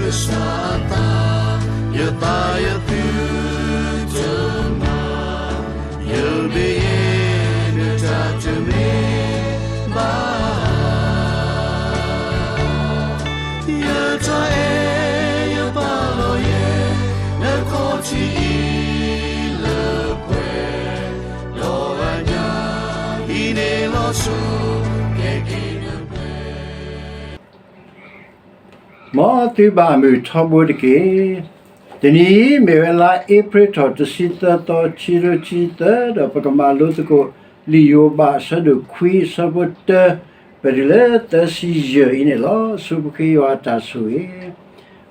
ကစၢ်အသး, ယသးယသုတမၤ, ယမ့ၢ်ယဲ နတၢ်တမ့ၢ်ဘၣ် ယတၢ်အဲၣ်ယပာ်လီၤယဲ နခီၣ်ထံးအံၤလၢပှဲၤ, ဒီးအညၣ်အံၤန့ၣ်လီၤဆီ ကဲက့ၤနပှဲၤ မ်သုဘၣ်မုာ်ထီဘိတက့ၢ်. တနံၤအံၤမ့ၢ်ဝဲလါအ့ဖြ့ၣ်ထီၣ်တဆံသၢသီ ခံကထိခံဆံသၢ ဒီးပကမၤလိသကိး လံာ်ယိၤဘး အဆၢဒိၣ်ခွံ အဆၢဖိတၢ ပတုၤလၢသၢဆံယဲၢ်အံၤန့ၣ်လီၤ. အဆိပဃ့ယွၤအတၢ်ဆိၣ်ဂ့ၤ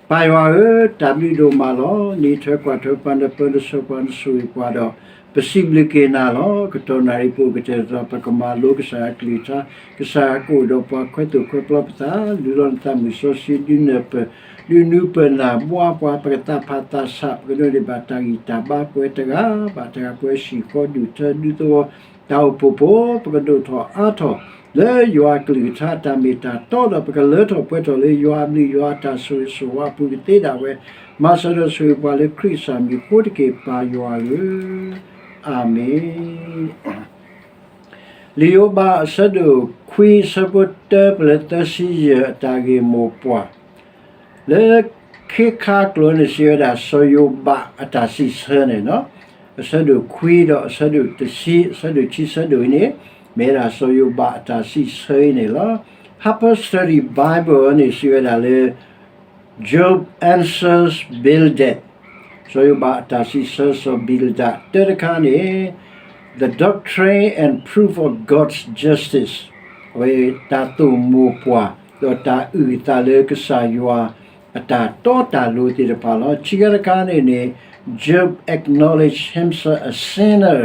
ပၢ်ယွၤဧၢ, တၢ်ဘျုးဒိၣ်မးလီၤ. နအံးထွဲကွၢ်ထွဲပှၤ နပၢနဆှၢပှၤနဆိၣ်ဂ့ၤပှၤဒီး ပစံးဘျုးက့ၤနၤလီၤ. ကတီၢ်နၣ်ရံၣ်ပူၤ ကတဲာ်ကတီၤ ပကမၤလိကစၢ်ယွၤအကလုၢ်ကထါ, ကစၢ်ယွၤကအိၣ်ဒီးပှၤ ခွဲသိၣ်ခွဲပျီပသး, လုၢ်လီၤနသးမုၢ်စီဆှံ ဒုးနၢ်ပၢၢ် ဒုးနုာ်ပၢၢ်နၢ်ဘှါပှၤ ပကသးဖးသးဆး ပကဒိးန့ၢ်ဘၣ်တၢ်ဂံၢ်တၢ်ဘါ ပှဲၤတဂၤဘၣ်တဂၤ ပှဲၤဟံၣ်ဃီ ဒူၣ်ထၢဒူသဝီ တၢ်အိၣ်ဖှိၣ်ဖိ ပကဒိၣ်ထီၣ်အါထီၣ် လၢယွၤအကလုၢ်ကထါ တၢ်မ့ၢ်တၢ်တီဒီး ပကလၢထီၣ်ပှဲၤထီၣ်လၢ ယွၤအဘျုးယွၤအတၢ်ဆိၣ်ဂ့ၤဆိၣ်ဝါအပူၤကသ့ဒၣ်ဝဲ, မၤစၢၤဒီးဆိၣ်ဂ့ၤပှၤလၢခရံာ်ကစၢ်မံၤအဃိတက့ၢ် ပၢ်ယွၤဧၢ, အၤမ့ၣ်. လံာ်ယိၤဘးအဆၢဒိၣ်ခွံ အဆၢဖိတၢ ပလၢသၢဆံယဲၢ် အတၢ်ဂ့ၢ်မိၢ်ပှၢ် လၢခ့ခါကျိာ်န့ၣ် စံးဝဲဒၣ် စီၤယိၤဘးအတၢ်စံးဆၢန့ၣ်လီၤ. အဆၢဒိၣ်ခွံဒီးအဆၢဒိၣ်တဆံ, အဆၢဒိၣ်ခံဆၢဒိၣ်အံၤန့ၣ် မ့ၢ်ဝဲဒၣ်စီၤယိၤဘးအတၢ်စံးဆၢအံၤန့ၣ်လီၤ. Harper Study Bible န့ၣ် စံးဝဲဒၣ်လၢ Job answers Bildad, စီၤယိၤဘးအတၢ်စံးဆၢစီၤဘံလဒး, တၢတခါန့ၣ် The Doctrine and Proof of God's Justice, အဝဲတၢ်သိၣ်မိၢ်ပှၢ် ဒီးတၢ်အုၣ်အသးလၢကစၢ်ယွၤအတၢ်တီတၢ်လိၤသ့ၣ်တဖၣ်လီၤ. ခံခါတခါန့ၣ်န့ၣ် Job acknowledged himself a sinner,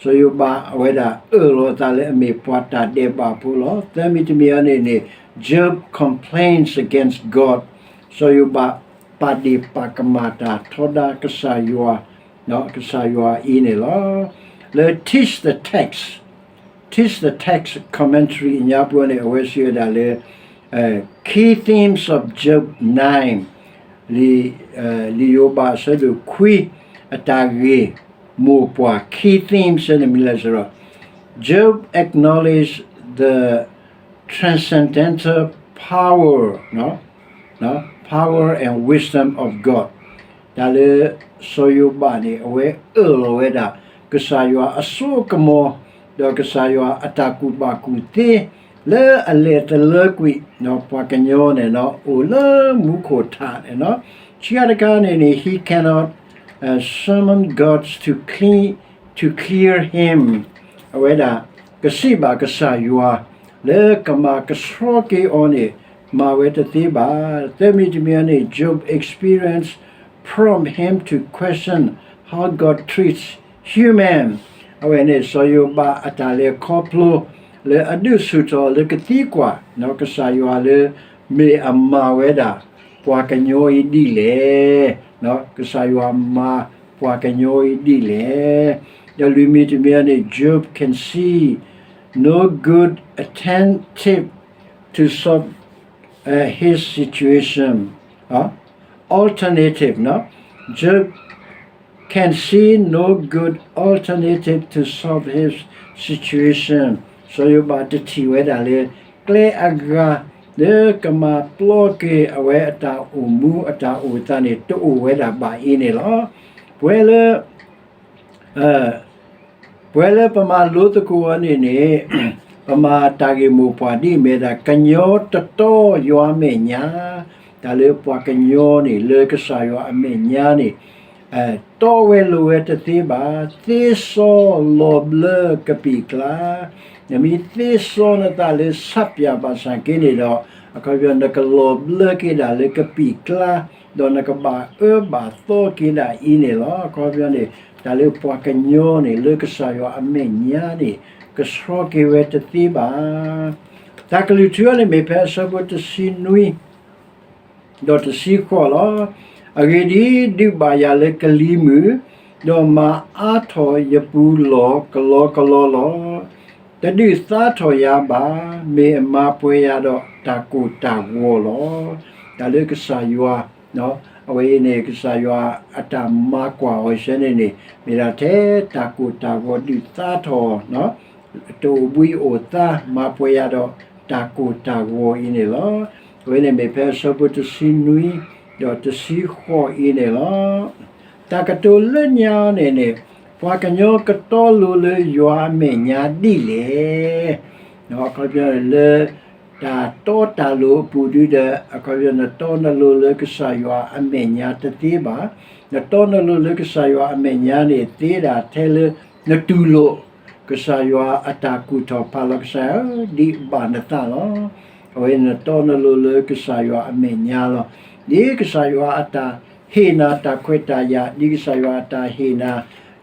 စီၤယိၤဘးအဝဲဒၣ်အၢၣ်လီၤအသးလၢအမ့ၢ်ပှၤတၢ်ဒဲးဘးဖိလီၤ. သၢမံၤတမံၤအံၤန့ၣ်န့ၣ် Job complains against God, စီၤယိၤဘးပာ်ဒ့ၣ်ပာ်ကမၣ်တၢ်ထီဒါကစၢ်ယွၤ, ကစၢ်ယွၤအံၤန့ၣ်လီၤ. လၢ Teach the Text, Teach the Text Commentary အညါပူၤန့ၣ် အဝဲစံးဝဲဒၣ်လၢ Key Themes of Job nine, လံာ်ယိၤဘးအဆၢဒိၣ်ခွံ အတၢ်ဂ့ၢ်မိၢ်ပှၢ် key themes န့ၣ်မ့ၢ်လဲၣ်စ့ၢ်ကီး Job acknowledged the transcendental power, power and wisdom of God. တၢ်လၢစီၤယိၤဘးန့ၣ် အဝဲအၢၣ်လီၤဝဲဒၣ် ကစၢ်ယွၤအစိအကမီၤ ဒီးကစၢ်ယွၤအတၢ်ကူၣ်ဘၣ်ကူၣ်သ့ လၢအလဲၤတလၢကွံာ် ပှၤကညီန့ၣ် အိၣ်လၢမူခိၣ်ထးန့ၣ်လီၤ. ခံခါတခါန့ၣ်န့ၣ် he cannot summon God to clean, to clear him, အဝဲဒၣ် ကစံးဘၣ်ကစၢ်ယွၤ လၢကမၤကဆှီက့ၤအီၤန့ၣ် မၤဝဲတသ့ဘၣ်. သၢမံၤတမံၤန့ၣ် Job experience prompt him to question how God treats human. အဝဲန့ၣ် စီၤယိၤဘးအတၢ်လဲၤခီဖျိ လၢအဒုးဆူၣ်ထီၣ်လၢကသံကွၢ် ကစၢ်ယွၤလၢ မ့ၢ်အမၤဝဲဒၣ် ပှၤကညီအံၤဒ်လဲၣ်, ကစၢ်ယွၤမၤပှၤကညီအံၤဒ်လဲၣ်. ဒီးလွံၢ်မံၤတမံၤန့ၣ် Job can see no good alternative to solve his situation. Alternative, Job can see no good alternative to solve his situation. စီၤယိၤဘးတထံၣ်ဝဲဒၣ်လၢ ကျဲအဂၤ လၢကမၤပျီက့ၤ အဝဲအတၢ်အိၣ်မူအတၢ်အိၣ်သးန့ၣ် တအိၣ်ဝဲဒၣ်ဘၣ်အံၤန့ၣ်လီၤ. ပဝဲလၢ ပဝဲလၢပမၤလိသကိးအီၤန့ၣ်န့ၣ် ပမၤတၢ်ဂ့ၢ်မိၢ်ပှၢ်ဒ်အမ့ၢ်ဒၣ် ကညီတတီယွၤအမဲာ်ညါ, တၢ်လၢပှၤကညီန့ၣ် လၢကစၢ်ယွၤအမဲာ်ညါန့ၣ် တီဝဲလိၤဝဲတသ့ဘၣ်. သ့စီလီၤဘျၢကပံာ်ကျါ, နမ့ၢ်သ့စီနသးလၢဆးပၠးဘၣ်ဆၣ်က့န့ၣ်ဒီး အခီပညီ နကလီၤဘျၢက့ၤဒၣ်လၢကပံာ်ကျါ, ဒီးနကဘၣ်အၢဘၣ်သီက့ၤဒၣ်အံၤန့ၣ်လီၤ. အခီပညီန့ၣ် တၢ်လၢပှၤကညီန့ၣ် လၢကစၢ်ယွၤအမဲာ်ညါန့ၣ် ကဆှီက့ၤဝဲတသ့ဘၣ်. တၢ်ကလုၢ်ထူအံၤန့ၣ်မ့ၢ်ဖဲအဆၢဖိတဆံနွံ ဒီးတဆံဃိးလီၤ. အဂ့ၢ်ဒ်အံၤ, ဒုးဘၣ်ယၤလၢကလံၤမုၢ်, ဒီးမၤအါထီၣ်ယပူၤလီၢ်ကလီကလီလီၤ. တဒုးသါထီၣ်ယၤဘၣ်, မ့ၢ်အမၤပှဲၤယၤဒီးတၢ်ကိၢ်တၢ်ဂီၤလီၤ. တၢ်လၢကစၢ်ယွၤ အဝဲအံၤန့ၣ် ကစၢ်ယွၤအတၢ်မၤကွၢ်အီၤဆၢန့ၣ်န့ၣ် မ့ၢ်ဒၣ်ထဲတၢ်ကိၢ်တၢ်ဂီၤဒုးသါထီၣ် တအိၣ်ဘှံးအိၣ်သါ မၤပှဲၤယၤဒီးတၢ်ကိၢ်တၢ်ဂီၤအံၤန့ၣ်လီၤ. အဝဲန့ၣ်မ့ၢ်ဖဲအဆၢဖိတဆံနွံ ဒီးတဆံဃိးအံၤန့ၣ်လီၤ. တၢ်ကတိၤလၢညါန့ၣ်န့ၣ် ပှၤကညီကတီလိၤလၢယွၤအမဲာ်ညါဒ်လဲၣ်. အခီပညီလၢ တၢ်တီတၢ်လိၤအပူၤဒုဒီး အခီပညီနတီနလိၤလၢကစၢ်ယွၤအမဲာ်ညါတသ့ဘၣ်. နတီနလိၤလၢကစၢ်ယွၤအမဲာ်ညါန့ၣ် သ့ဒၣ်ထဲလၢ နတူၢ်လိာ် ကစၢ်ယွၤအတၢ်ကူၣ်ထီၣ်ဖးလီၤ ကစၢ်ဧၢ, ဒ်ဘၣ်နသးလီၤ. အဝဲနတီနလိၤလၢကစၢ်ယွၤအမဲာ်ညါလီၤ. ဒ်ကစၢ်ယွၤအတၢ်ဟ့ၣ်နၤတၢ်ခွဲးတၢ်ယာ်, ဒ်ကစၢ်ယွၤအတၢ်ဟ့ၣ်နၤ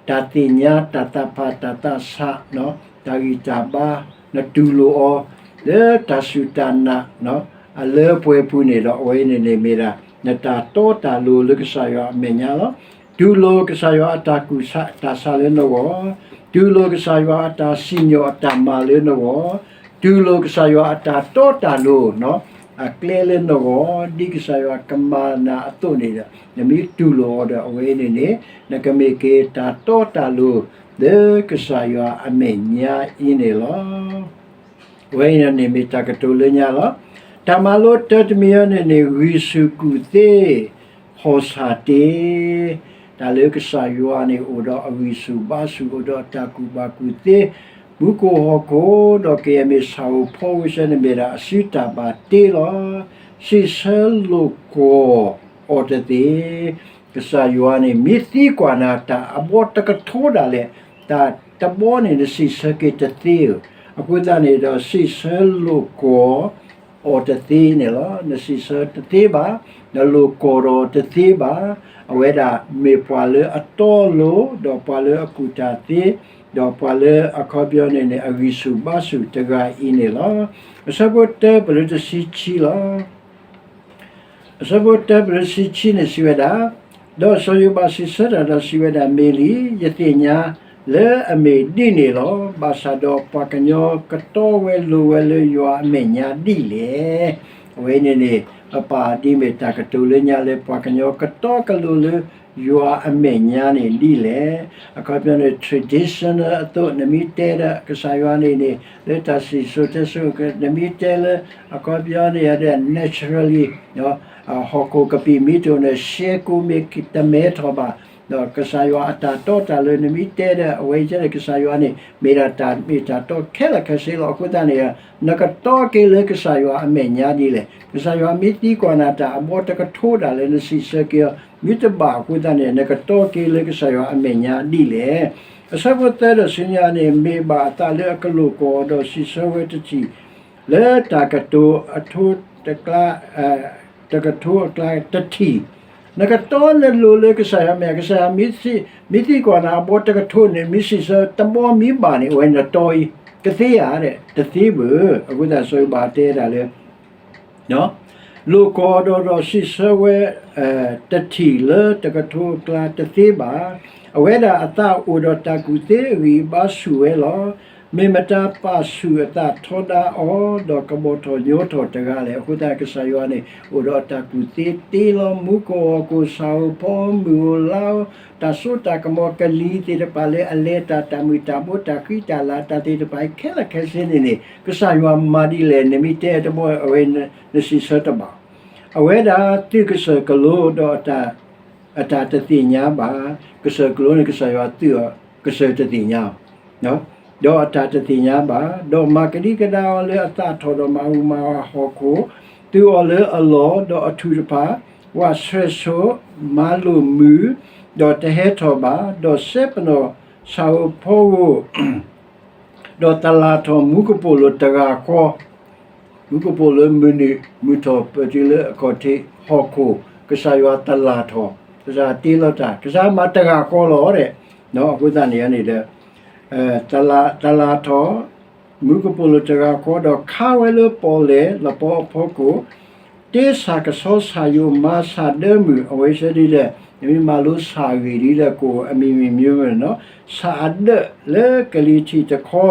တၢ်သ့ၣ်ညါ တၢ်သးဖး တၢ်သးဆး တၢ်ဂံၢ်တၢ်ဘါ, နတူၢ်လိာ်အီၤ လၢတၢ်စူၢ်တၢ်နာ် အလၢပှဲၤပူၤန့ၣ်ဒီး အဝဲအံၤန့ၣ်န့ၣ်မ့ၢ်ဒၣ် နတၢ်တီတၢ်လိၤလၢကစၢ်ယွၤအမဲာ်ညါလီၤ. တူၢ်လိာ်ကစၢ်ယွၤအတၢ်ကူၣ်တၢ်ဆးလၢနဂီၢ်, တူၢ်လိာ်ကစၢ်ယွၤအတၢ်စံၣ်ညီၣ်အတၢ်မၤလၢနဂီၢ်, တူၢ်လိာ်ကစၢ်ယွၤအတၢ်တီတၢ်လိၤ အကျဲလၢနဂီၢ်, ဒ်ကစၢ်ယွၤကမၤနၤအသိးန့ၣ်ဒီး နမ့ၢ်တူၢ်လိာ်အီၤဒီး အဝဲအံၤန့ၣ်န့ၣ် နကမ့ၢ်က့ၤတၢ်တီတၢ်လိၤ လၢကစၢ်ယွၤအမဲာ်ညါအံၤန့ၣ်လီၤ. အဝဲအံၤန့ၣ်မ့ၢ်တၢ်ကတိၤလၢညါလီၤ. တၢ်မၤလိတၢတမံၤအံၤန့ၣ်န့ၣ် ဂံၢ်ဆူၣ်ကူၣ်သ့ ဟီၣ်ဆၣ်တ့, တၢ်လၢကစၢ်ယွၤန့ၣ် အိၣ်ဒီးအဂံၢ်ဆူၣ်ဘါဆူၣ် အိၣ်ဒီးတၢ်ကူၣ်ဘၣ်ကူၣ်သ့ မူခိၣ်ဟီၣ်ခိၣ် ဒီးကယဲၢ်မ့ၢ်ဆၣ်ဧိၤဖီဧိၤဆၢန့ၣ်မ့ၢ်ဒၣ်အစုတၢ်ဘၣ်တ့လီၤ. စံးဆၢလိာ်ကွီၢ်အီၤတသ့ ကစၢ်ယွၤန့ၣ် မ့ၢ်သံကွၢ်နၤတၢ်အဘီတကထိဒၣ်လဲာ်, တၢ်တဘီန့ၣ် နစံးဆၢက့ၤတသ့ဧိၤ, အဃိသတးန့ၣ်ဒီး စံးဆၢလိာ်ကွီၢ်အီၤတသ့န့ၣ်လီၤ. နစံးဆၢတသ့ဘၣ်, နလိာ်ကွီၢ်ဒီးတသ့ဘၣ်. အဝဲဒၣ်မ့ၢ်ပှၤလၢအတီအလိၤ, ဒီးပှၤလၢအကူၣ်တၢ်သ့, ဒီးပှၤလၢအခီပညီန့ၣ်န့ၣ် အဂံၢ်ဆူၣ်ဘါဆူၣ်တဂၤအံၤန့ၣ်လီၤ. အဆၢဖိတၢပလၢတဆံခံလီၤ. အဆၢဖိတၢပလၢတဆံခံန့ၣ်စံးဝဲဒၣ်, ဒီးစီၤယိၤဘးစံးဆၢတၢ်ဒီးစံးဝဲဒၣ်, မ့ၢ်လံ, ယသ့ၣ်ညါလၢအမ့ၢ်ဒ်န့ၣ်လီၤ. ဘၣ်ဆၣ်ဒီးပှၤကညီကတီဝဲလိၤဝဲလၢယွၤအမဲာ်ညါဒ်လဲၣ်. အဝဲန့ၣ်န့ၣ် ပပာ်ဒ်မ့ၢ်တၢ်ကတိၤလၢညါလၢပှၤကညီကတီကလိၤလၢ ယွၤအမဲာ်ညါန့ၣ်ဒ်လဲၣ်. အခီပညီန့ၣ် traditional အသိး နမ့ၢ်တဲဒီးကစၢ်ယွၤန့ၣ်န့ၣ် လၢတၢ်စံၣ်စိၤတဲစိၤ နမ့ၢ်တဲလၢ အခီပညီန့ၣ် naturally ဟီၣ်ခိၣ်ကပံာ်မ့ၢ်တအိၣ်န့ၣ် ရှဲကိမ့ၢ်တမဲထီၣ်ဘၣ်, ဒီးကစၢ်ယွၤအတၢ်တီတၢ်လိၤ နမ့ၢ်တဲဒီး အဝဲကဲန့ၣ် ကစၢ်ယွၤန့ၣ် မ့ၢ်ဒၣ်တၢ်မ့ၢ်တၢ်တီခဲလၢာ်ခဲဆ့လီၤ. အဃိသတးန့ၣ် နကတီက့ၤလၢကစၢ်ယွၤအမဲာ်ညါဒ်လဲၣ်. ကစၢ်ယွၤမ့ၢ်သံကွၢ်နၤတၢ်အဘီတကထိဒၣ်လဲာ် နစံးဆၢက့ၤအီၤ မ့ၢ်တဘၣ်အဃိသတးန့ၣ် နကတီက့ၤလၢကစၢ်ယွၤအမဲာ်ညါဒ်လဲၣ်. အဆၢဖိသၢဒီးဆူညါန့ၣ် မ့ၢ်ဘၣ်အသးလၢအကလိာ်ကွီၢ်ဒီးစံးဆၢဝဲတထံၣ် လၢတၢ်ကတိၤအထိတကျါ တကထိအကျါတထံၣ်, နကတီနလိၤလၢကစၢ်ယွၤမဲာ်ညါ, ကစၢ်ယွၤ မ့ၢ်သံကွၢ်နၤအဘီတကထိန့ၣ် မ့ၢ်စံးဆၢတဘီမ့ၢ်ဘၣ်န့ၣ် အဝဲနတီအံၤ ကသ့ဧါ, တသ့ဘၣ်. အဃိသတးစီၤယိၤဘးတဲဒၣ်လၢ လိာ်ကွီၢ်ဒီးဒီးစံးဆၢဝဲ တထံၣ်လၢတကထိအကျါတသ့ဘၣ်. အဝဲဒၣ်အသးအိၣ်ဒီးတၢ်ကူၣ်သ့အဂံၢ်ဘါဆူၣ်ဝဲလီၤ. မ့ၢ်မတၤပာ်ဆူၣ်အသးထီဒါအီၤ ဒီးကဘီၣ်ထီၣ်ညီထီၣ်တဂၤလဲၣ်. အဃိသတးကစၢ်ယွၤန့ၣ် အိၣ်ဒီးအတၢ်ကူၣ်သ့တ့လီၤ မူခိၣ်ဟီၣ်ခိၣ် ဆၣ်ဧိၤဖီဧိၤ မုၢ်ဧိၤလါဧိၤ တၢ်စိတၢ်ကမီၤကလံၤသ့ၣ်တဖၣ်လၢအလဲၤတၢ် တၢ်မုၢ်တၢ်ဘိ တၢ်ဃံတၢ်လၤ တၢ်သ့ၣ်တဖၣ်ခဲလၢာ်ခဲဆ့န့ၣ်န့ၣ် ကစၢ်ယွၤမၤဒ်လဲၣ် နမ့ၢ်တဲတဘီ အဝဲနစံးဆၢတဘၣ်. အဝဲဒၣ်သုးကစၢၢ်ကလိ ဒီးအတၢ်တသ့ၣ်ညါဘၣ်. ကစၢၢ်ကလိန့ၣ် ကစၢ်ယွၤသုးအီၤ ကစၢၢ်တသ့ၣ်ညါအီၤ ဒီးအတၢ်တသ့ၣ်ညါဘၣ်. ဒီးမၤကဒံကဒါအီၤလၢအသးထီၣ် ဒီးမၤဟူးမၤဟီၣ်ခိၣ်, သုးအီၤလၢအလီၢ်, ဒီးအထူၣ်တဖၣ် ဝးဆှဲးဆိး, မၤလိာ်မုာ်, ဒီးတဟဲထီၣ်ဘၣ်, ဒီးစဲပနီၣ်ဆၣ်ဧိၤဖီဧိၤ ဒီးတလၣ်ထီၣ်မူကပိာ်လိၤတဂၤဃီ, မူကပိာ်လိၤမုၢ်နုာ် မုၢ်ထီၣ်ပၢၢ်တုၤလၢအခီၣ်ထံးဟီၣ်ခိၣ်, ကစၢ်ယွၤတလၣ်ထီၣ်, ကစၢ်တ့လီၤတၢ်, ကစၢ်မၤတဂၤဃီလီၤဒီး, အဃိသတးန့ၣ်န့ၣ်ဒီး တလၣ်ထီၣ် မူကပိာ်လိၤတဂၤဃီ ဒီးခါဝဲလၢပီၣ်လဲၣ်လပီအဖီခိၣ်, တ့ဆၣ်ကဆီဆၣ်ယိာ် မၤဆၣ်ဒၢမုၢ် အဝဲဆၢဒ်လဲၣ်, နမ့ၢ်မၤလိဆၣ်ဂ့ၢ်ဒ်လဲၣ်ကိးအမံၤမံၤမံၤ, ဆၣ်အဒၢးလၢကလံၤထံးတခီ,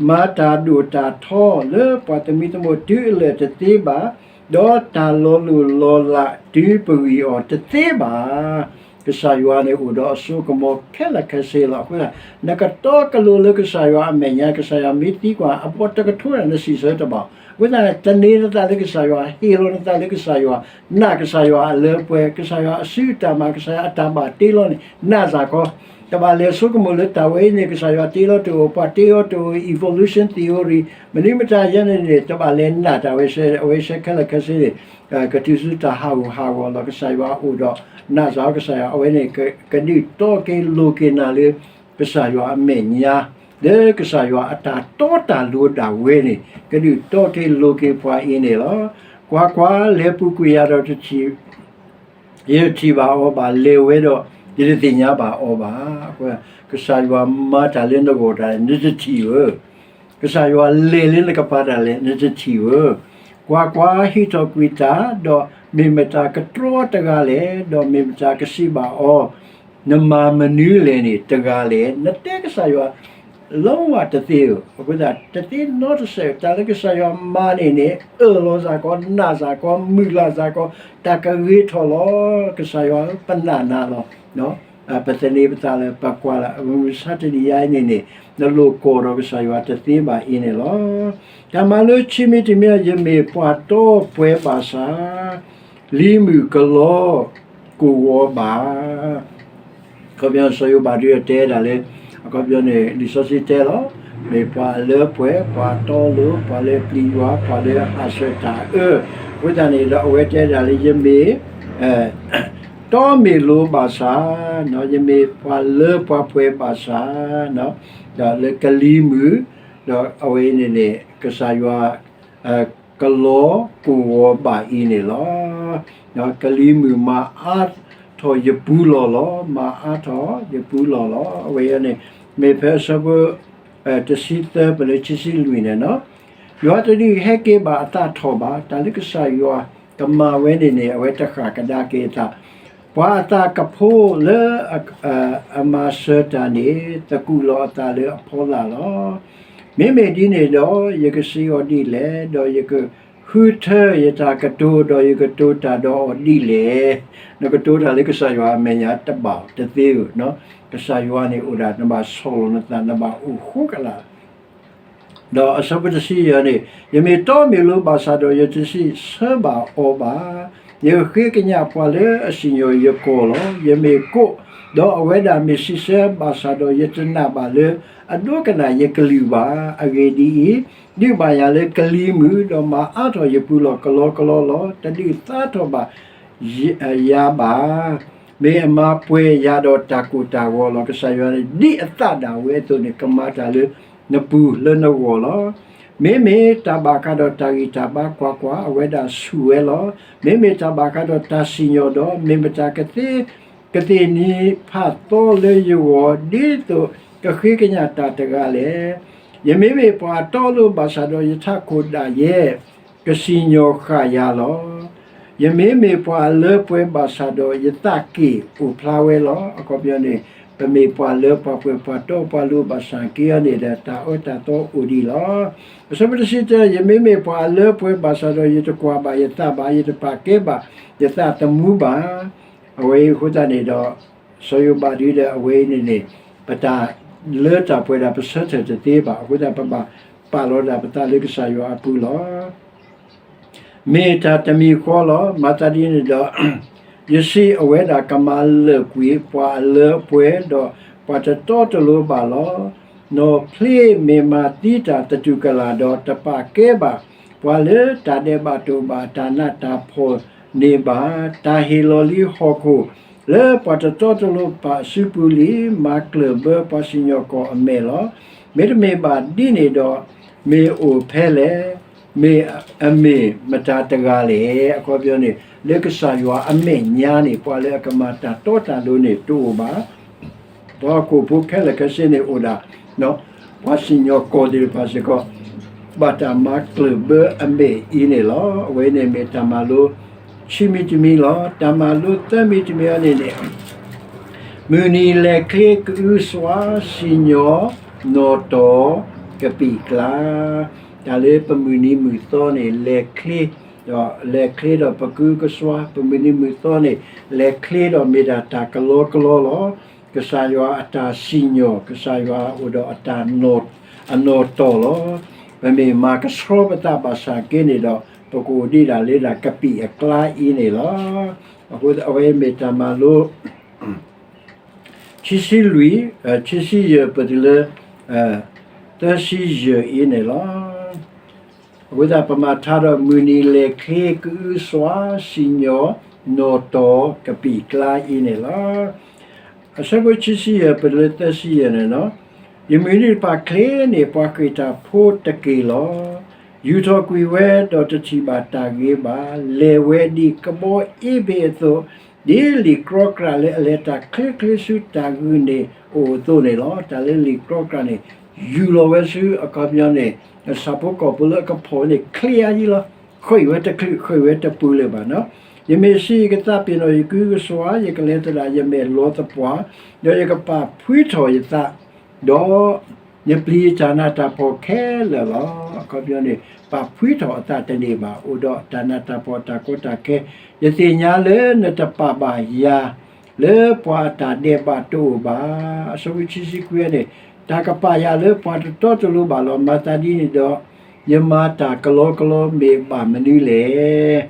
မၤတၢ်ဒိၣ်တၢ်ထီလၢပှၤသမံသမိးတုၤအလၢာ်တသ့ဘၣ်, ဒီးတၢ်လီၤလိၢ်လီၤလးတုၤပဂံၢ်အီၤတသ့ဘၣ်. ကစၢ်ယွၤန့ၣ်အိၣ်ဒီးအစိကမီၤခဲလၢာ်ခဲဆ့လီၤ. အဃိသတး နကတီကလိာ်လၢကစၢ်ယွၤအမဲာ်ညါ, ကစၢ်ယွၤမ့ၢ်သံကွၢ် အဘီတကထိန့ၣ် နစံးဆၢတဘၣ်. အဃိသတးန့ၣ် သန့ၤနသးလၢကစၢ်ယွၤ, ဟ့ၣ်လီၤနသးလၢကစၢ်ယွၤ, နာ်ကစၢ်ယွၤအလၢအပှဲၤ, ကစၢ်ယွၤအစုအတၢ်မၤ, ကစၢ်ယွၤအတၢ်ဘၣ်တ့လီၤန့ၣ် နာ်စ့ၢ်ကီး တဘၣ်လဲၤဆိကမိၣ်လၢတၢ်ဝဲအံၤန့ၣ် ကစၢ်ယွၤတ့လီၤတအိၣ်, ပှၤတ့လီၤတအိၣ်, evolution theory မနုၤမတၤယဲန့ၣ်န့ၣ် တဘၣ်လဲၤနာ်တၢ်ဝဲ, အဝဲဆဲးခဲလၢာ်ခဲဆ့န့ၣ် ကတုၤဆူတၢ်ဟးဂူာ်ဟးဂီၤလီၤ. ကစၢ်ယွၤအိၣ်ဒီးနာ်စ့ၢ်ကီး ကစၢ်ယွၤ အဝဲန့ၣ် ကဒုးတီက့ၤလိၤက့ၤနၤလၢ ကစၢ်ယွၤအမဲာ်ညါ, လၢကစၢ်ယွၤအတၢ်တီတၢ်လိၤဒၣ်ဝဲန့ၣ် ကဒုးတီက့ၤလိၤက့ၤပှၤအံၤန့ၣ်လီၤ. ကွၢ်ကွၢ်, လဲၤပူၤကွံာ်ယၤဒီး ယတထံၣ်ဘၣ်အီၤဘၣ်, လဲၤဝဲဒီး ယတသ့ၣ်ညါဘၣ်အီၤဘၣ်. ကစၢ်ယွၤမၤတၢ်လၢနဂီၢ်တၢ်လဲၣ် နတထံၣ်ဧၢ, ကစၢ်ယွၤလဲၤလၢနကပၤတၢ်လဲၣ် နတထံၣ်ဧၢ. ကွၢ်ကွၢ်, ဟံးထီၣ်ကွံာ်တၢ်, ဒီးမ့ၢ်မတၤကတြီတဂၤလဲၣ်, ဒီးမ့ၢ်မတၤကစံးဘၣ်အီၤ, နမၤမနုၤလဲၣ်န့ၣ် တဂၤလဲၣ်. နတဲကစၢ်ယွၤ လုံးဝတသ့ဧၢ, အဃိသတး တသ့နီတစဲးဧၢ. တၢ်လၢကစၢ်ယွၤမၤန့ၣ်န့ၣ် အၢၣ်လီၤစ့ၢ်ကီး, နာ်စ့ၢ်ကီး, မုာ်လၤစ့ၢ်ကီး, တၢ်ကဂ့ၤထီၣ်လီၤ. ကစၢ်ယွၤဧၢ, ပနာ်နၤလီၤ. ပသန့ၤပသးလၢပကွၢ်လၢ မုၢ်မဆါတနံၤညါအံၤန့ၣ်န့ၣ် နလိၣ်ကိၢ်ဒီးကစၢ်ယွၤတသ့ဘၣ်အံၤန့ၣ်လီၤ. တၢ်မၤလိခံမံၤတမံၤ, ယမ့ၢ်ပှၤတီပှဲၤဘၣ်ဆၣ် လံၤမုၣ်ကလီကိၢ်ဂီၤဘၣ်. အခီပညီ စီၤယိၤဘးဒုးတဲဒၣ်လၢ အခီပညီန့ၣ် လံာ်စီဆှံတဲလီၤ, မ့ၢ်ပှၤအလၢပှဲၤ, ပှၤတီလိၤ, ပှၤလၢပျံၤယွၤ, ပှၤလၢအဟးဆှဲးတၢ်အၢ, အဃိသတးန့ၣ်ဒီး အဝဲတဲဒၣ်လၢ ယမ့ၢ် တီမ့ၢ်လိၤဘၣ်ဆၣ်, ယမ့ၢ်ပှၤလၢပှၤပှဲၤဘၣ်ဆၣ်, ဒီးလၢကလံၤမုၣ်, ဒီးအဝဲအံၤန့ၣ်န့ၣ် ကစၢ်ယွၤ ကလီကိၢ်ဂီၤဘၣ်အံၤန့ၣ်လီၤ. ကလံၤမုၣ်မၤအါထီၣ်ယပူၤလီၢ်လီၤ, မၤအါထီၣ်ယပူၤလီၢ်လီၤ. အဝဲအံၤန့ၣ် မ့ၢ်ဖဲအဆၢဖိ တဆံသၢ ပလၢခံဆံလွံၢ်န့ၣ်လီၤ. ယွၤတဒုးဟဲက့ၤဘၣ်အသးထီၣ်ဘၣ်. တၢ်လၢကစၢ်ယွၤကမၤဝဲန့ၣ်န့ၣ် အဝဲတဃၣ်ကဒါက့ၤအသး, ပှၤအသးကဖိလၢ အမၤစၢၤတၢ်န့ၣ် သကူးလီၤအသးလၢအဖီလာ်လီၤ. မ့မ့ၢ်ဒ်န့ၣ်ဒီး ယကစံးအီၤဒ်လဲၣ်, ဒီးယကဃုထၢယတၢ်ကတိၤ, ဒီးယကတိၤတၢ်ဒီးအီၤဒ်လဲၣ်. နကတိၤတၢ်လၢကစၢ်ယွၤအမဲာ်ညါတဘၣ်တသ့ဧၢ. ကစၢ်ယွၤန့ၣ်အိၣ်ဒၣ် နဘၣ်ဆီၣ်လီၤနသး, နဘၣ်အိၣ်ဃိကလာ် ဒီးအဆၢဖိတဆံယဲၢ်န့ၣ်, ယမ့ၢ်တီမ့ၢ်လိၤဘၣ်ဆၣ်ဒီး ယတစံးဆၢဘၣ်အီၤဘၣ်. ယကဃ့ကညးပှၤလၢအစံၣ်ညီၣ်ယကီၢ်လီၤ. ယမ့ၢ်ကိး, ဒီးအဝဲဒၣ်မ့ၢ်စံးဆၢဘၣ်ဆၣ်ဒီး ယတနာ်ဘၣ်လၢအဒိကနၣ်ယကလုၢ်ဘၣ်. အဂ့ၢ်ဒ်အံၤ, ဒုးဘၣ်ယၤလၢကလံၤမုၣ်, ဒီးမၤအါထီၣ်ယပူၤလီၢ်ကလီကလီလီၤ. တဒုးသါထီၣ်ဘၣ် ယၤဘၣ်. မ့ၢ်အမၤပှဲၤယၤဒီးတၢ်ကိၢ်တၢ်ဂီၤလီၤ. ကစၢ်ယွၤန့ၣ် ဒ်အသးဒၣ်ဝဲအသိးန့ၣ် ကမၤတၢ်လၢနပူၤလၢနဂီၢ်လီၤ. မ့မ့ၢ်တၢ်ဘၣ်ဃးဒီးတၢ်ဂံၢ်တၢ်ဘါ, ကွၢ်ကွၢ်, အဝဲဒၣ်ဆူၣ်ဝဲလီၤ. မ့မ့ၢ်တၢ်ဘၣ်ဃးဒီးတၢ်စံၣ်ညီၣ်ဒီး, မ့ၢ်မတၤကသ့ ကသ့ၣ်နံၤဖးသီလၢယဂီၢ်, ဒ်သိးကဃ့ကညးတၢ်တဂၤလဲၣ်. ယမ့မ့ၢ်ပှၤတီလိၤဘၣ်ဆၣ်ဒီး ယထးခိၣ်ဒၣ်ယဲ ကစံၣ်ညီၣ်ဃာ်ယၤလီၤ. ယမ့မ့ၢ်ပှၤအလၢပှဲၤဘၣ်ဆၣ်ဒီး ယသးက့ၣ်အိၣ်ဖျါဝဲလီၤ. အခီပညီန့ၣ် ပမ့ၢ်ပှၤလၢပှၤပှဲၤ ပှၤတီပှၤလိၤဘၣ်ဆၣ်က့ၤအီၤန့ၣ်ဒီး တၢ်အၢတၢ်သီအိၣ်ဒံးလီၤ. အဆၢဖိတဆံတၢ, ယမ့မ့ၢ်ပှၤအလၢပှဲၤဘၣ်ဆၣ်ဒီး ယတကွၢ်ဘၣ်ယသးဘၣ်, ယတပာ်ကဲဘၣ်ယသးသမူဘၣ်. အဝဲအံၤအဃိသတးန့ၣ်ဒီး စီၤယိၤဘးဒုဒီးအဝဲအံၤန့ၣ်န့ၣ် ပတၢ်လၢတၢ်ပှဲၤဒၣ်ပဆၢထၢၣ်တသ့ဘၣ်. အဃိသတး ပဘၣ်ပာ်လီၤဒၣ်ပသးလၢကစၢ်ယွၤအပူၤလီၤ. မ့ၢ်တၢ်တမံၤဃီလီၤ. မၤသးဒ်န့ၣ်ဒီး ယစံး, အဝဲဒၣ်ကမၤလၢာ်ကွံာ်ပှၤအလၢအပှဲၤ, ဒီးပှၤတတီတလိၤဘၣ်လီၤ. နီၢ်ဖျ့မ့ၢ်မၤသံတၢ်သတူၢ်ကလာ်ဒီး တပာ်ကဲဘၣ်ပှၤလၢတၢ်ဒဲးဘးတီၢ်ဘၣ်အတၢ်နးတၢ်ဖှီၣ်န့ၣ်ဘၣ်. တၢ်ဟ့ၣ်လီၤလံဟီၣ်ခိၣ် လၢပှၤတတီတလိၤပာ်အစုပူၤလံ, မၤကျၢၢ်ဘၢပှၤစံၣ်ညီၣ်ကွီၢ်အမဲာ်လီၤ. မ့တမ့ၢ်ဘၣ်ဒ်န့ၣ်ဒီး မ့ၢ်အိၣ်ဖဲလဲၣ်. မ့ၢ်အမ့ၢ်မတၤတဂၤလဲၣ်. အခီပညီန့ၣ် လၢကစၢ်ယွၤအမဲာ်ညါန့ၣ် ပှၤလၢအကမၤတၢ်တီတၢ်လိၤန့ၣ် တအိၣ်ဘၣ်. ပှၤဟီၣ်ခိၣ်ဖိခဲလၢာ်ခဲဆ့န့ၣ်အိၣ်ဒၣ် ပှၤစံၣ်ညီၣ်ကွီၢ်သ့ၣ်တဖၣ်စ့ၢ်ကီး ဘၣ်တၢ်မၤကျၢၢ်ဘၢအမဲာ်အံၤန့ၣ်လီၤ. အဝဲန့ၣ်မ့ၢ်တၢ်မၤလိခံမံၤတမံၤလီၤ. တၢ်မၤလိသၢမံၤတမံၤအံၤန့ၣ်န့ၣ် မုၢ်နံၤလဲၤချ့ကအုစွါ, စံၣ်ညီၣ်နီၣ်တီၢ်ကပံာ်ကျါ. တၢ်လၢပမုၢ်နံၤမုၢ်သီန့ၣ် လဲၤချ့ ဒီးလဲၤချ့ဒီးပကုကစွါ ပမုၢ်နံၤမုၢ်သီန့ၣ် လဲၤချ့ဒီးမ့ၢ်ဒၣ်တၢ်ကလီကလီလီၤ. ကစၢ်ယွၤအတၢ်စံၣ်ညီၣ် ကစၢ်ယွၤအိၣ်ဒီးအတၢ်နီၣ်တီၢ်လီၤ. ပမ့ၢ်မၤကဆှီပသးဘၣ်ဆၣ်က့န့ၣ်ဒီး ပကအိၣ်ဒံးဒၣ်လၢဒၣ်ကပံာ်အကျါအံၤန့ၣ်လီၤ. အဃိအဝဲမ့ၢ်တၢ်မၤလိ ခံဆံလွံၢ်, ခံဆံယဲၢ် ပတုၤလၢ သၢဆံယဲၢ်အံၤန့ၣ်လီၤ. အဃိသတးပမၤထါဒီးမုၢ်နံၤလဲၤချ့ ကုစွါ စံၣ်ညီၣ် နီၣ်တီၢ် ကပံာ်ကျါအံၤန့ၣ်လီၤ. အဆၢဖိခံဆံယဲၢ် ပတုၤလၢသၢဆံယဲၢ်န့ၣ်လီၤ. ယမုၢ်နံၤတဖၣ်ချ့န့ၣ် ပှၤဃ့ၢ်တၢ်ဖိတက့ၢ်လီၤ. ယူာ်ထီၣ်ကွံာ်ဝဲဒီးတထံၣ်ဘၣ်တၢ်ဂ့ၤဘၣ်. လဲၤဝဲဒ်ကဘီအ့ဘ့ၣ်အသိး, ဒ်လံာ်ကြီကြၢ်လၢအလဲၤတၢ်ချ့ချ့ဆူတၢ်ဂုာ်န့ၢ်အိၣ်အသိးန့ၣ်လီၤ. တၢ်လၢလံာ်ကြီကြၢ်န့ၣ် ယူၢ်လီၤဝဲဆူအခီပညီန့ၣ် ဆၣ်ဖိကီၢ်ဖိလၢအကဖီၣ်ဝဲန့ၣ် ချ့အါယံလီၤ. ဃ့ၢ်ဝဲတချုး ဃ့ၢ်ဝဲတပူၤလၢၤဘၣ်နီၤ. ယမ့ၢ်စံး ယကသးပ့ၤနီၣ်ယကုကစွါ, ယကလဲၤသဒၣ် ယမဲာ်လီၤသပှၢ်, ဒီးယကပာ်ဖှံထီၣ်ယသး, ဒီးယပျံၤယတၢ်နးတၢ်ဖှီၣ်ခဲလၢာ်လီၤ. အခီပညီန့ၣ် ပာ်ဖှံထီၣ်အသးတန့ၢ်ဘၣ်, အိၣ်ဒီးတၢ်နးတၢ်ဖှီၣ်တၢ်ကီတၢ်ခဲ, ယသ့ၣ်ညါလၢနတပာ်ဘၣ်ယၤ လၢပှၤအတၢ်ဒဲးဘးတအိၣ်ဘၣ်. အဆၢဖိခံဆံခွံန့ၣ် တၢ်ကပာ်ယၤလၢပှၤတတီတလိၤဘၣ်လီၤ. မၤသးဒ်န့ၣ်ဒီး ယမၤတၢ်ကလီကလီမ့ၢ်ဘၣ်မနုၤလဲၣ်.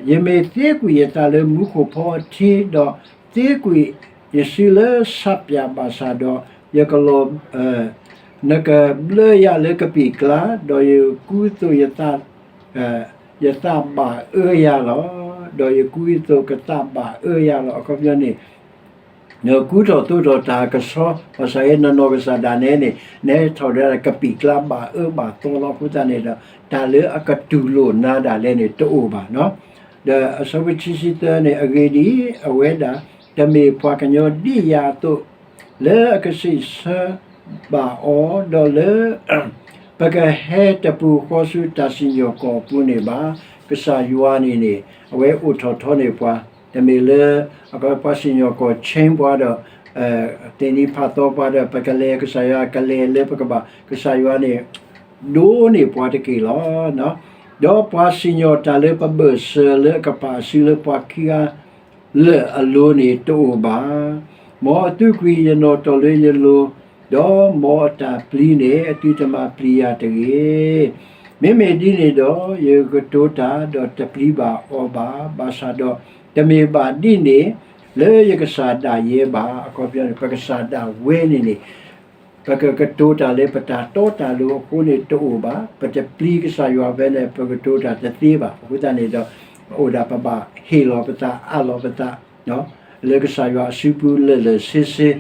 ယမ့ၢ်သ့ကွံာ်ယသးလၢမူခိၣ်ဖီအထံဒီး သ့ကွံာ်ယစုလၢဆးပၠးဘၣ်ဆၣ်ဒီး ယကလီၤ နကဘျၢယၤလၢကပံာ်ကျါ, ဒီးယကူသိးယသး ယသးဘၣ်အၢယၤလီၤ. ဒီးယကူသိးကသးဘၣ်အၢယၤလီၤ. အခီပညီန့ၣ် နကူထီၣ်သိးထီၣ်တၢ်ကဆှီ ဘၣ်ဆၣ်ယဲနနီၢ်ကစၢ်ဒၣ်နဲန့ၣ် နဟဲထီၣ်ဒၣ်ကပံာ်ကျါဘၣ်အၢဘၣ်သီလီၤ. အဃိသတးန့ၣ်ဒီး တၢ်လၢအကတူၢ်လိာ်နၤဒၣ်လဲာ်န့ၣ် တအိၣ်ဘၣ်နီၤ. ဒီးအဆၢဖိခံဆံသၢန့ၣ် အဂ့ၢ်ဒ်အံၤ, အဝဲဒၣ် တမ့ၢ်ပှၤကညီဒ်ယၤအသိး လၢအကစံးဆၢဘၣ်အီၤ, ဒီးလၢ ပကဟဲတပူၤဃီဆူတၢ်စံၣ်ညီၣ်ကွီၢ်အပူၤန့ၣ်ဘၣ်. ကစၢ်ယွၤန့ၣ်န့ၣ် အဝဲအိၣ်ထီၣ်ထီန့ၢ်ပှၤ, တမ့ၢ်လၢ ပှၤစံၣ်ညီၣ်ကွီၢ် change ပှၤဒီး သ့ၣ်နံၤဖးသီပှၤဒီး ပကလဲၤ ကစၢ်ယွၤကလဲၤလၢပကဘၣ်, ကစၢ်ယွၤန့ၣ် ဒိးန့ၢ်ပှၤတက့ၢ်လီၤ. ဒီးပှၤစံၣ်ညီၣ်တၢ်လၢပဘၢၣ်စၢၤလၢအကပာ်အစုလၢပှၤခံဂၤ လၢာ်အလိၤန့ၣ်တအိၣ်ဘၣ်. မ်အသုးကွံာ်ယနီၣ်တီၢ်လၢယလိၤ, ဒီးမ်အတၢ်ပျံၤန့ၣ် အသုတမၤပျံၤယၤတဂ့ၤ. မ့မ့ၢ်ဒ်န့ၣ်ဒီး ယကကတိၤတၢ်ဒီးတပျံၤဘၣ်အီၤဘၣ်. ဘၣ်ဆၣ်ဒီးတမ့ၢ်ဘၣ်ဒ်န့ၣ် လၢယကစၢ်ဒၣ်ယဲဘၣ်. အခီပညီန့ၣ် ပကစၢ်ဒၣ်ဝဲန့ၣ်န့ၣ် ပကကတိၤတၢ်လၢပတၢ်တီတၢ်လိၤအဃိန့ၣ်တအိၣ်ဘၣ်. ပတပျံၤကစၢ်ယွၤဖဲန့ၣ် ပကတိၤတၢ်တသ့ဘၣ်. အဃိသတးန့ၣ်ဒီး ပအိၣ်ဒၣ်ပဘၣ်ဟ့ၣ်လီၤပသး အးလီၤပသး လၢကစၢ်ယွၤအစုပူၤလၢာ်လၢာ်ဆ့ဆ့,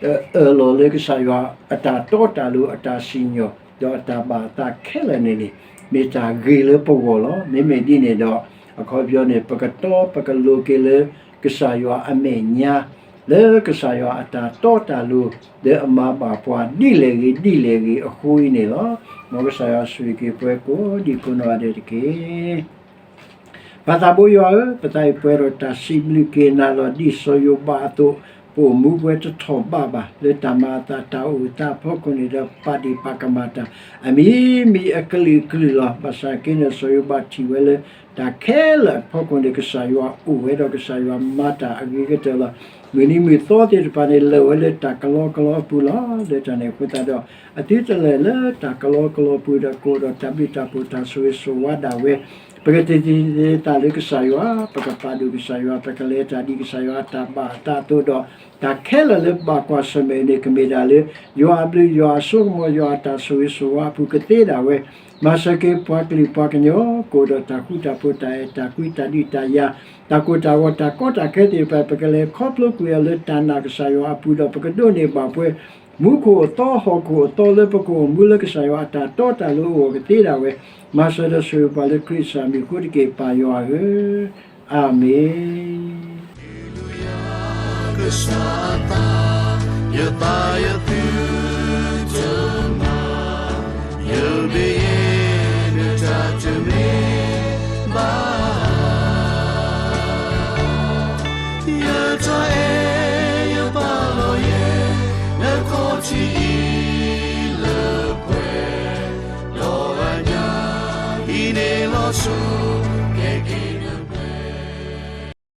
အၢၣ်လီၤလၢကစၢ်ယွၤအတၢ်တီတၢ်လိၤအတၢ်စံၣ်ညီၣ် ဒီးအတၢ်ဘၣ်အသးခဲလၢာ်န့ၣ်န့ၣ် မ့ၢ်တၢ်ဂ့ၤလၢပဂီၢ်လီၤ. မ့မ့ၢ်ဒ်န့ၣ်ဒီး အခီပညီန့ၣ် ပကတီပကလိၤက့ၤလၢကစၢ်ယွၤအမဲာ်ညါ လၢကစၢ်ယွၤအတၢ်တီတၢ်လိၤ လၢအမၤဘၣ်ပှၤဒ်လဲၣ်ဂ့ၤဒ်လဲၣ်ဂ့ၤအဃိအံၤန့ၣ်လီၤ. မ်ကစၢ်ယွၤဆိၣ်ဂ့ၤက့ၤပှၤကိးဒံးကိးနီၢ်ဂၤဒဲးတက့ၢ်. ပၢ်သးဘိယွၤဧၢ, ပသးအံၤပှဲၤဒီးတၢ်စံးဘျုးက့ၤနၤလီၤ. ဒ်စီၤယိၤဘးအသိး, ပအိၣ်မူပှဲၤတထီၣ်ဘးဘၣ် လၢတၢ်မၤအသးတၢ်အိၣ်အသးအဖီခိၣ်န့ၣ်ဒီး ပာ်ဒံးပာ်ကမၣ်တၢ် အမံၤမံၤအကလုာ်ကလုာ်လီၤ. ဘၣ်ဆၣ်က့န့ၣ် စီၤယိၤဘးထံၣ်ဝဲလၢ တၢ်ခဲလၢာ်အဖီခိၣ်န့ၣ် ကစၢ်ယွၤအိၣ်ဝဲဒီးကစၢ်ယွၤမၤတၢ်အဂ့ၤကတၢၢ်လီၤ. မုၢ်နံၤမုၢ်သီသ့ၣ်တဖၣ်န့ၣ် လၢာ်ဝဲလၢတၢ်ကလီကလီအပူၤလီၤ. လၢတၢ်န့ၣ်အဃိသတးဒီး အသုတလဲၤလၢတၢ်ကလီကလီပူၤဒီး ကအိၣ်ဒီးတၢ်ဘျုးတၢ်ဖှိၣ်တၢ်ဆိၣ်ဂ့ၤဆိၣ်ဝါဒၣ်ဝဲ ပကတသံသးလၢကစၢ်ယွၤ, ပကပာ်ဒိၣ်ကစၢ်ယွၤ, ပကလဲၤတၢ်ဒ်ကစၢ်ယွၤအတၢ်ဘၣ်အသးအသိးဒီး တၢ်ခဲလၢာ်လၢပဘၣ်ကွၢ်ဆၢၣ်မဲာ်န့ၣ် ကမ့ၢ်ဒၣ်လၢ ယွၤအဘျုး ယွၤအစိကမီၤ ယွၤအတၢ်ဆိၣ်ဂ့ၤဆိၣ်ဝါအပူၤကသ့ဒၣ်ဝဲ, မၤစၢၤက့ၤပှၤကလုာ်ပှၤကညီ ကအိၣ်ဒီးတၢ်ဃူတၢ်ဖိး တၢ်အဲၣ်တၢ်ကွံ တၢ်ဒုးတၢ်ယၤ တၢ်ကိၢ်တၢ်ဂီၤ တၢ်ကီတၢ်ခဲသ့ၣ်တဖၣ် ပကလဲၤခီဖျိကွံာ်အီၤလၢတၢ်နာ်ကစၢ်ယွၤအပူၤဒီး ပကဒိးန့ၢ်ဘၣ်ပှဲၤ မူခိၣ်အသီဟီၣ်ခိၣ်အသီလၢပကအိၣ်မူလၢကစၢ်ယွၤအတၢ်တီတၢ်လိၤအဂီၢ်ကသ့ဒၣ်ဝဲ, မၤစၢၤဒီးဆိၣ်ဂ့ၤပှၤလၢခရံာ်စၢ်မံၤအဃိတက့ၢ် ပၢ်ယွၤဧၢ, အၤမ့ၣ်. ကစၢ်အသး, ယသးယသ့